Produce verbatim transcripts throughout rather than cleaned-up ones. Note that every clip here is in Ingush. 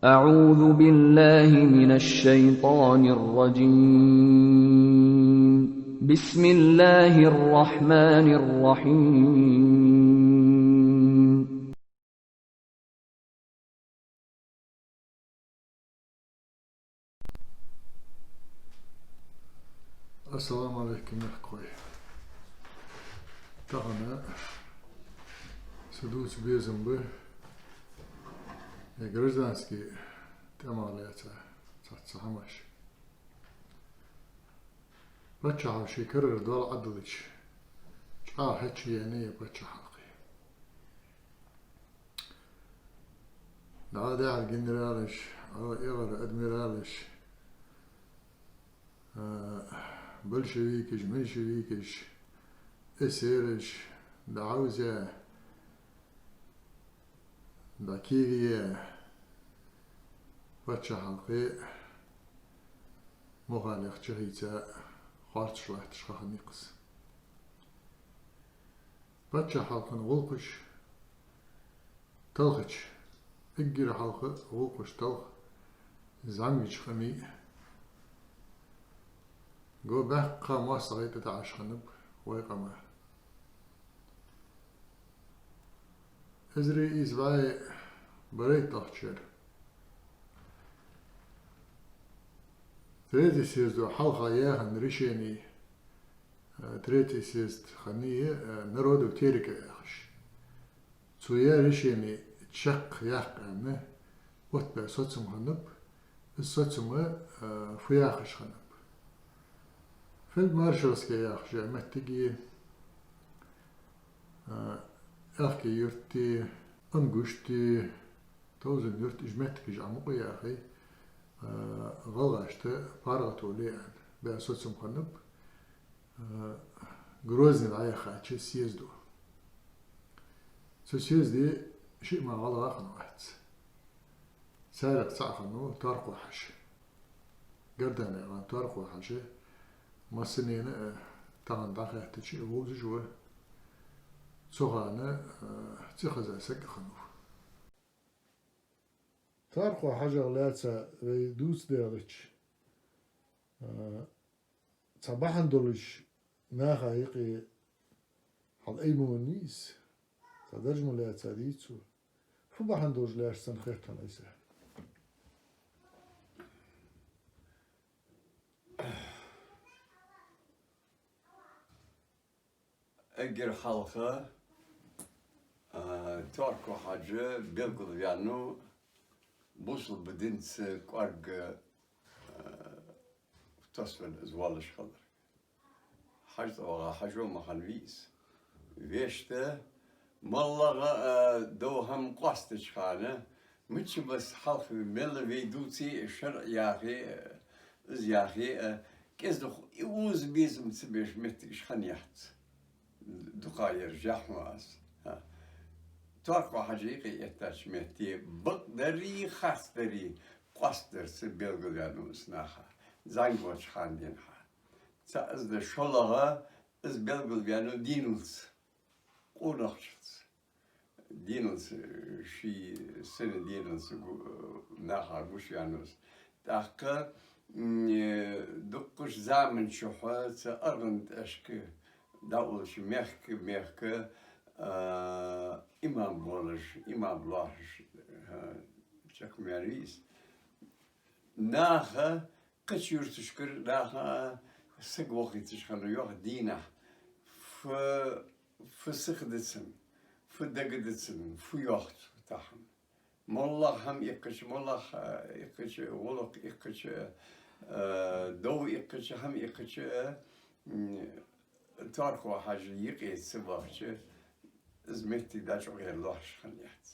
أعوذ بالله من الشيطان الرجيم. بسم الله الرحمن الرحيم. Ассаламу Ӏалайкум, мехкахой. Тахан са дувца безам ба ер граждански тӀема лаьца цхьацца хӀамаш. Паччахьалкхе ший карара доал Ӏаддалча, чӀоагӀа хьачуена я паччахьалкхе. ДӀа дехьара генералаш, а, эгӀара адмиралаш, а, большевикаш, меньшевикаш, эсераш, дӀахьовза, дӀакегаеш, паччахьалкхе мухӀалех чухийца харцахьа латташ ха хиннай-кх из. Паччахьалкхен гӀулакхаш талхача, эггара хьалха гӀулакхаш талх зӀамигача къамий, го баьккха моастагӀий тӀатаӀаш хиннаб вай къама. Эзар ийс бӀаь берхӀитталагӀча шера Третий съездо хьалха яь хинна решени, э, Третий съезд хиннай, э, «Народов терека» яхаш. Цо яь решени чакхъяккха аьнна, оттабаь соцам хиннаб, из соцам, э, фу яхаш хиннаб. Фельдмаршалски яхаш я моттигаш, э, Аьхки-Юрта, Ангушта, Товзан-Юрта, уж моттигаш Ӏомукъаяьй, а, гӀалгӀашта паргӀато ле аьнна, баь соцам хиннаб, а, Грозне дӀаяхача съездо. Цу съезде шиъ мара гӀалгӀа хиннавац. Царех цаӀ хиннав Таркхо-Хьажа. Гардана яхаш Таркхо-Хьажа, массанена, а, тахан дӀахаьттача вовзаш ва. Цу хана, а, цӀихеза саг хиннав. Таркхо-Хьажах лаьца вай дувца даьлча, а, цхьа бахьан долаш наха юкъе хьал айма венна из, цхьа дарж ма лаьца дийцар цо. Фу бахьан долаш лаьрхӀа санна хет хьона из? Эггара хьалха, а, Таркхо-Хьажа белгалваьннав бусалба динца кӀоарга, а, тосвенна из воаллаш хилар. ХьажцӀа ваха хьажо ма хиннавий из. Вешта, моллагӀа, а, дов хӀама къоастача хана, мичча бесса хьалха мел вай дувце а, шарӀ яхе а, из яхе а, кӀезиг-укх укхаза безам ца беш моттигаш хиннаяц. Дукха яр жахьма аз. ХӀа. Таркхо-Хьажа юкъе эттача метте бакъдарий, харцдарий къоастадарца белгалваьннав из наха зӀамигача хана денз. ЦаӀ из да, шоллагӀа, из белгалваьннав динлца, къонахчалца. Динлца, ший сина динлца гу-, наха гуш ваьннав из. ТӀаккха, м, э, дуккхача заман чухь цу аргӀан тӀехьашка дӀаулача мехка, мехка, а, имам болаш, имам лоархӀаш, а, чакхваьннавий из. Наха кхыча юрташкара наха саг вохийташ хиннав йоах дийнахьа. Фу, фу сиха да цун, фу дага да цун, фу йоах цо тахан. МоллагӀа хӀама иккхача, моллагӀа, а, иккхача, гӀулакх иккхача, а, дов иккхача, хӀама иккхача, а, м, Таркхо-Хьажа юкъе ца вахача, из моттиг дӀачӀоагӀъяр лоархӀаш хиннаяц.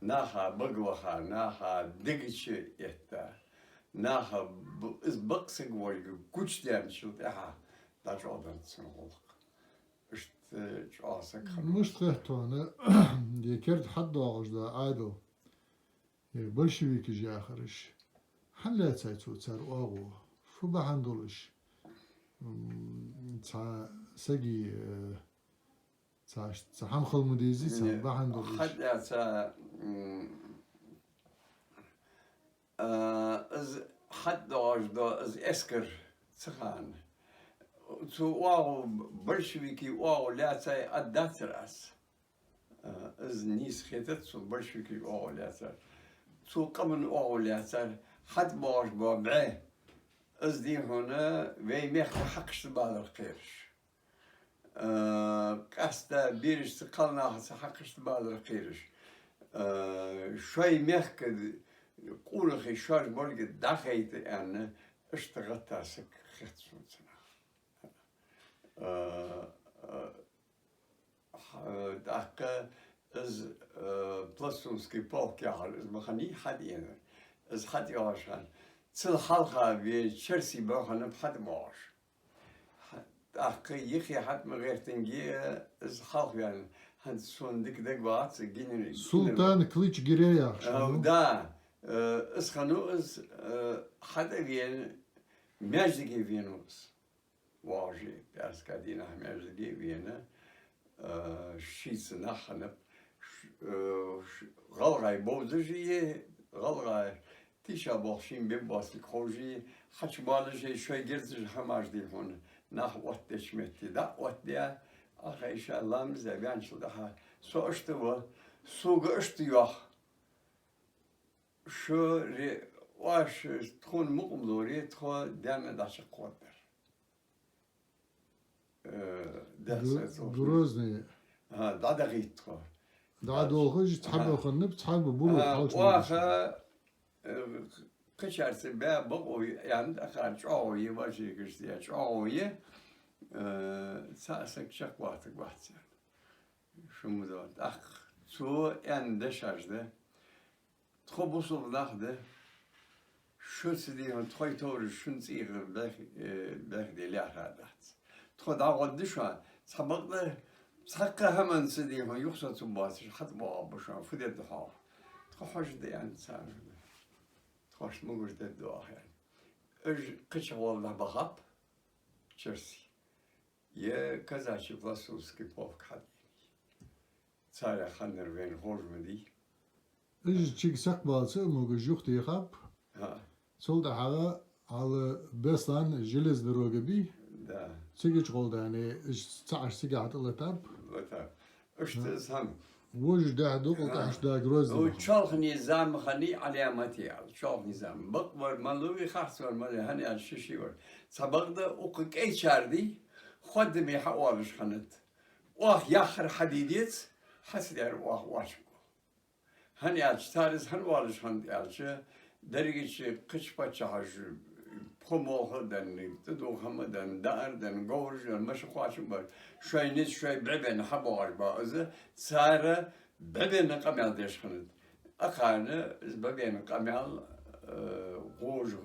Наха багаваха, наха дега чу этта, наха б-, из бакъ саг волга гучадаьнначул тӀехьагӀа дӀачӀоагӀденнад цун гӀулакх. Иштта чӀоагӀа саг хиннав. Мишта хет хьона, е керда хьадоагӀаш да Ӏаьдал, е большевикаш яхараш, хӀана лаьцай цо цар оагӀув? Фу бахьан долаш, м, цхьа саги, э, цхьа, цхьа хӀама хила ма дезий, цхьа бахьан долаш? Хьа лаьца, м, Из хьатӀадоагӀаш дола из эскар цу хана. Цу оагӀув, большевикий оагӀув лаьцай а дацар аз. Из нийса хетац сона, большевикий оагӀув лаьцар. Цу къаман оагӀув лаьцар, хьатӀабоагӀаш бола бӀаь. Из дий хьона вай мехка хьакхашта балар кхераш. Э, къаьстта берашца, кхалнахаца хьакхашта балар кхераш. Э, шоай мехка къонахий шоаш болга дӀахайта аьнна, иштта гӀатта саг хет сона цу наха. Э, э, хьа-, тӀаккха из, э, Пластунский полк яхар, из ма хиннай хьатӀаенар. Из хьатӀайоагӀаш хана, цул хьалха вай черсий бӀу хиннаб хьатӀабоагӀаш. ТӀаккха юхе хьатӀа ма гӀертанге, из хьалхаваьнна, хӀанз сона дика дагавац, гинер-, Султан Клыч-Гире яхаш, а, ну? Да, э, из хиннав из, э, хьатӀавена, маьждиге венав из. ВоагӀаш, пӀаьраска дийнахьа маьждиге вена, э, шийца нах хиннаб, ш-, э, ш-, гӀалгӀай бовзаш а, гӀалгӀай тийшаболх шийна беббоацилга ховш а, хьачубоалаш а, шоай герзаш хӀамаш дий хьона, нах оттадеча метте дӀа а оттадаь, аха иша ламаз даь ваьнначул тӀехьагӀа со иштта ва, сога иштта йоах: шо ре-, оаш тхона мукъа ма лорий, тхо даьна дӀачакхдаргдар. Э, да, Гр-, са цо. Грозный. А, дӀадахийта тхо. ДӀадолхаш, цхьаболх хиннаб, цхьаболх буро. А, хьалчу оаха, э, кхычарца баь бакъо я, аьнна, акхар чӀоагӀо я, вожрикаш я, чӀоагӀо я, э, цхьа саг чакхваттаргвац аьнна. Шо ма дувца. ТӀаккха цо аьнна дешаш да. Тхо бусалба нах да. Шо ца дий хьона, тхоай товраш шун цӀийгӀа бӀех-, э, бӀехде лаьрхӀа дац. Тхо дӀагӀоргда шоана, цхьабакъда цхьаккха хӀаманца дий хьона юхасоцаргбоацаш хьатӀабоагӀаргба шоана, фу дергда хьо? Тхо хьожаргда аьнна царна. Тхоашта могаш дергда оаха аьнна. Уж кхыча гӀолла дӀабахаб, черсий. Е казачий Пластунский полк хьатӀаенай. Царех хиннар вайна ховш ма дий. Уж чиг сакхбалца а могаш юхатехаб. ХӀа. Цул тӀехьагӀа хьал Беслан железа дорога бий. Да. Цига чу гӀолла даьнна, уж цхьа Ӏаш цигахьа тӀалатаб. Латаб. Иштта из хӀама. Вожаш дехьа дукъал тӀехьашка да Грозный. О, чоалхане зама хиннай, Ӏаламате аьлча. Чоалхане зама. Бакъвар малав, харцвар малав, хӀана аьлча ши-ши вар. Цхьабакъда укх кӀайчар дий, хоадаме хьаоалаш хиннад. Оаха яхар хьадийдеца, хьа ца даьр оаха оачаргва. ХӀана аьлча, цар из хӀана оалаш хиннад аьлча, дерригача кхыча паччахьаша пхо молха а денна, тӀадувха хӀама а денна, даар а денна, говраш а денна, маша кхоачам а баьб, шоай низ шоай бӀу бенна хьабоагӀаш ба из, цар бӀу бенна къамаьл деш хиннад. Акхарна из бӀу бенна къамаьл, э, гӀожа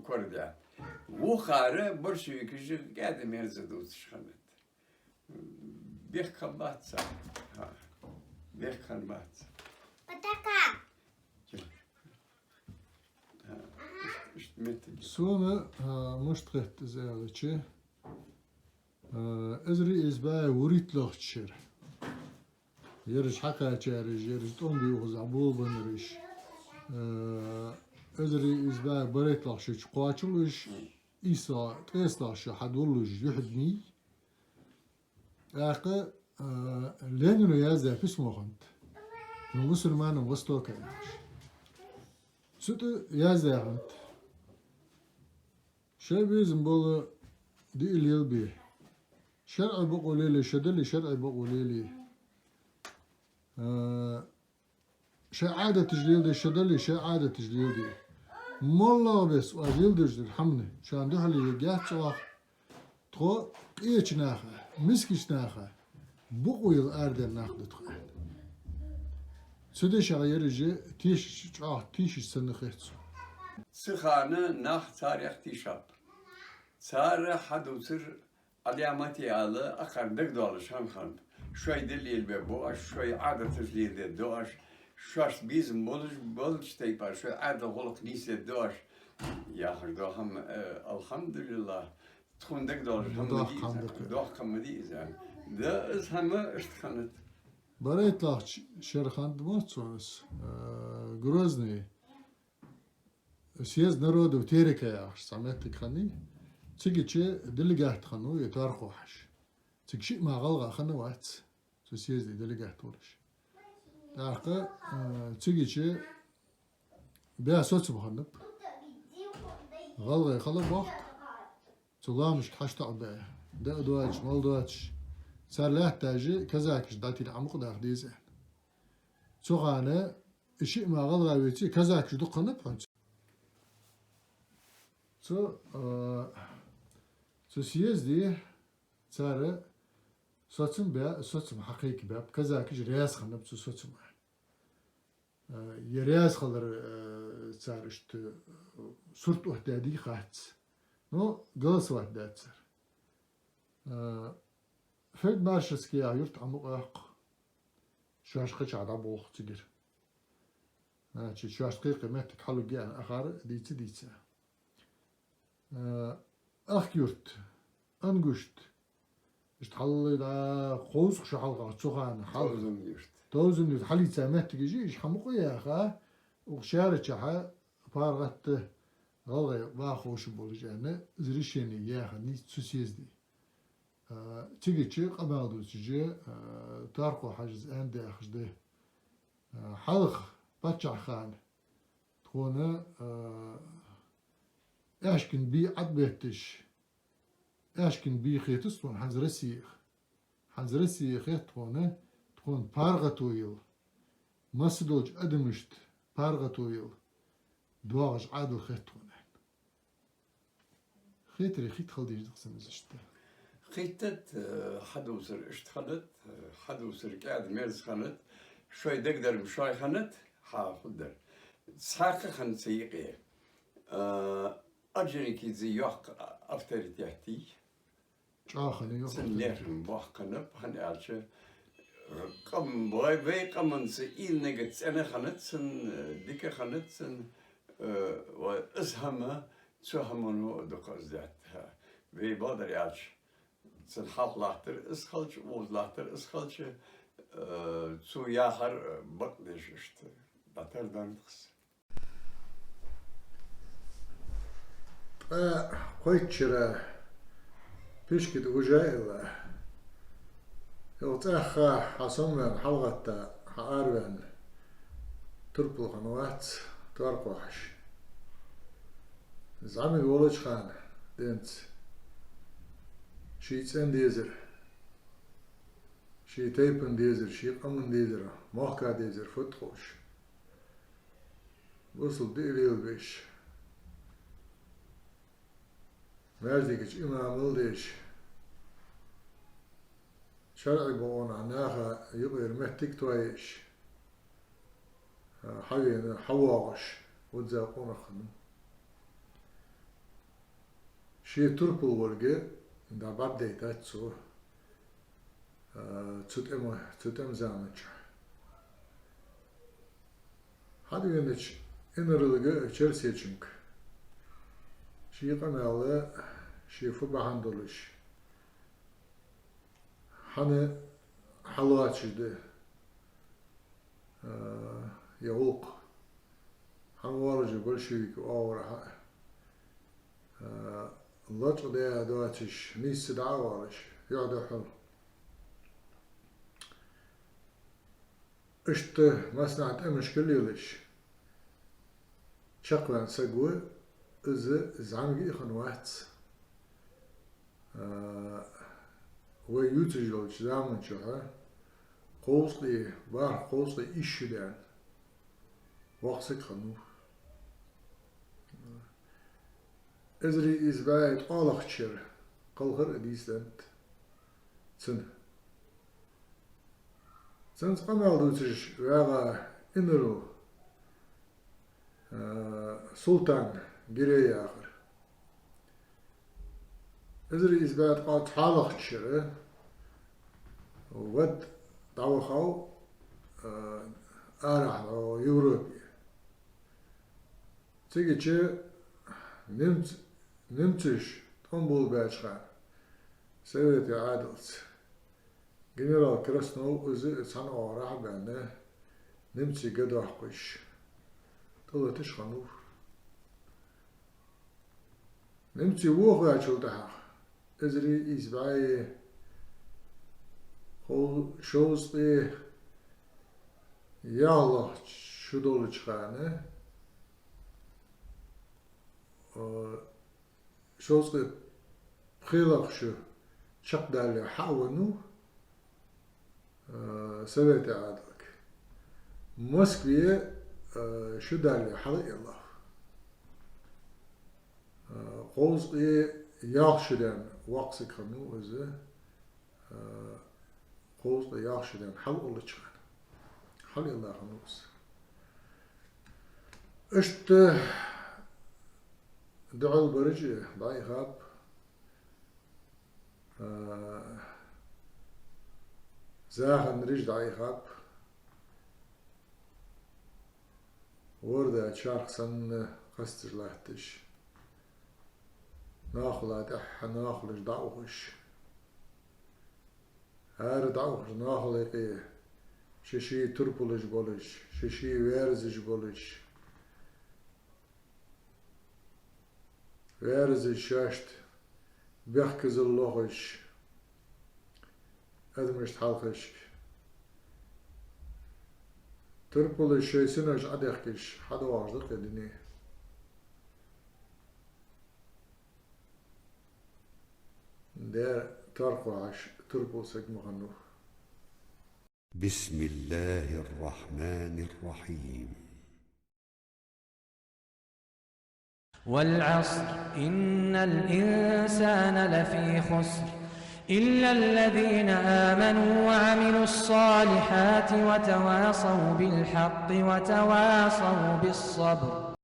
корадаьд. Вухара большевикаша кӀаьда-мерза дувцаш хиннад. Бехк хиннабац цар. ХӀа. Бехк хиннабац. Патака. ХӀа. Иштта, иштта моттиг. Сона, а, мишта хет из аьлча, а, эзар ийс бӀаь вурийтталагӀча шера. Ераш хьакхаьчараш, ераш тӀом бе укхаза болабеннараш. Э, эзар ийс бӀаь барайтталагӀча шера кхоачалуш, ийслагӀа, ткъестлагӀа шу хьадоалалуш юхьадний. ТӀаккха, э, Ленина яздаь письмо хиннад. Ну, мусульманам Востока яхаш. Цу тӀа яздаь хиннад. Шоай безам бола диъ лелабе. ШарӀий бокъо лелае шо дале, шарӀий бокъо лелае. А, шоай Ӏадаташ леладе шо дале, шоай Ӏадаташ леладе. МоллагӀа бесса оаш леладеш дола хӀама шоана духьале ергьяц оаха. Тхо къеча наха, мискача наха бокъо йола арадаьнна нах да тхо аьнна. Цу дешах ераш тешаш, чӀоагӀа тешаш санна хет сона. Цу хана нах царех тийшаб. Цар хьадувцар Ӏаламате ала, акхарна дагадоалаш хӀама хиннаб. Шоай ди лелабергба оаш, шоай Ӏадаташ леладергда оаш, шоашта безам болаш, болча тайпара шоай Ӏадат-гӀулакх нийсдергда оаш. Яхаш дола хӀама, э, алхьамдулиллахӀ, тхона дагадоалаш хӀама ма дий из. Доккха хӀама да-кх. Доккха хӀама ма дий из. Да, из хӀама иштта хиннад. БарайтталагӀча шера хиннад моццо из, э, Грозный. съезд народов Терека яхаш цхьа моттиг хиннай, цига чу делегат хиннав ер Тоаркъо-Хьажа. Цига шиъ мара гӀалгӀа хинна вац цу съезде делегат волаш. ТӀаккха, э, цига чу баь соцам хиннаб. ГӀалгӀай хала бохк, цу лоамашка хьаштагӀа баь, даа доацаш, мала доацаш, цар лаьтташ казакашта дӀатилла Ӏомукъадаха деза аьнна. Цу хана шиъ мара гӀалгӀа веце, казакаш дукха хиннаб хьона. Цу, а, цу съезде цар соцам баь, соцам хьакхайкабаьб, казакаш раьза хиннаб цу соцама. А, ер раьза хилар, а, цар иштта, а, сурт оттадаьдий хац. Ну, голосовать даьд цар. А, Фельдмаршальски яха юрт Ӏомукъаяккха, шоашкхача дӀаболх цигара. Значит, шоашта кхы моттиг хьалургья аьнна ахар дийца-дийца. Э, Ахк-Юрт, Ангушт, иштта хьаллай дӀа кхузткъа шу хьалха цу хана хьалха. Товзан Юрт. Товзан Юрт хьалийца моттигаш я уж, хьамукъаяьха, укх шаьрачахьа паргӀата гӀалгӀай баха ховш болаш аьнна, из решени яь хиннай цу съезде. А, цига чу къамаьл дувцаш, а, Тоаркъо-Хьажас аьнна да яхаш да. А, хьалха паччахьа хана тхона, а, аьшкан бий Ӏобетташ, аьшкан бий хетац тхона хӀанз Россех. ХӀанз Россе хет тхона, тхона паргӀато йила, масса долча адамашта паргӀато йила доагӀаш Ӏаьдал хет тхона. Хетаре хӀаьта хила дезаш да-кх цунна из иштта. Хетад, э, хьадувцар иштта хиннад, э, хьадувцар кӀаьда-мерза хиннад, шоай дагадоалар шоай хиннад, хьа хургдар. Цхьаккха хиннад цу юкъе. Э, Орджоникидзе йоккха авторитет я. ЧӀоагӀа хиннай йоккха авторитет. Цун лерхӀам боккха хиннаб, хӀана аьлча, къам, вай, вай къаманца ийла нигат цӀена хиннад цун, дика хиннад цун, э, ва из хӀама, цу хӀамано дукха из даьд. Вай, бакъдар аьлча, цун хьалха латтар из хилча, укхаза латтар из хилча, э, цо яхар бакъдеш иштта дӀатардаьннад-кх из. Ткъаь кхойтта шера пишка тӀа вижа а илла, юха цӀаьхха хьасомаваьнна, хьалгӀатта хьаараваьнна турпал хинна вац Тоаркъо-Хьажа. ЗӀамига волча хана денз ший цӀен дезар, ший тайпан дезар, ший къаман дезар, мехка дезар фуд ховш, бусалба диъ лелабеш, маьждига чу имамал деш, шарӀий бокъонах наха юкъера моттиг тоаеш, хьавена, хьавоагӀаш вузза къонах хиннав. Ший турпал волга дӀа бӀаргадайтад цо, а, цу тӀема, цу тӀема заман чухь. Хьавенача инаралга Черсеченко ший къамаьл, ше фу бахьан долаш хьана хьалоацаш да, а, ер гӀулакх, хьавоалаш да большевикий оагӀорахьа, а, лачкъа даь доацаш, нийсса дӀа а воалаш, юхь-духьал. Иштта массанахьа тӀемашка лелаш чакхваьнна саг ва, из зӀамига а хинна вац. А, вай ювцаш йолча заман чухь кховзткъеи, бархӀ-кховзткъеи исс шу даьнна воккха саг хиннав. Эзар ийс бӀаь ткъоалагӀча шера кхалхар а дийцадаьннад цунна. Цунца къамаьл дувцаш вагӀа инарал, а, Султан Гирей яхар. Эзар ийс бӀаь ткъоалагӀча шера вад дӀавахав, а, арахьа Европе. Цига чу немц-, немцаш тӀом болабаьча хана, советий Ӏаьдалца, генерал Краснов из цхьан оагӀорахьа баьнна, немций гӀа доаккхаш, тӀалаташ хиннав. Немций вохаваьчул тӀехьагӀа, эзар ийс бӀаь кхо-, шовзткъеи ялхлагӀча шу долча хана, а, шовзткъеи пхелагӀа шу чакхдаьле хьа а венав, а, Советий Ӏаьдалга. Москве, а, шу даьле хьал а еллав. А, кховзткъеи ялх шу даьнна воккха саг хиннав из, а, кховзткъеи ялх шу даьнна хьал а уллача хана. Хьал а елла хиннав из. Иштта духьал бараш дӀаихаб, а, заханараш дӀаихаб, ворда чарх санна кхесташ латташ, наьхал тӀехьа наьхалаш дӀаухаш, ара дӀаухаш наьхал юкъе, ший-ший турпалаш болаш, ший-ший верзаш болаш, верзаш шоашта бехказал лохаш, адамашта хьалхашка, турпалаш шоай синош Ӏодехкаш, хьадоагӀаш да-кх ер дуне. Дера, торкхваьш турпал саг ма хиннав. بسم الله الرحمن الرحيم. والعصر، إن الإنسان لفي خسر، إلا الذين آمنوا وعملوا الصالحات وتواصوا بالحق وتواصوا بالصبر.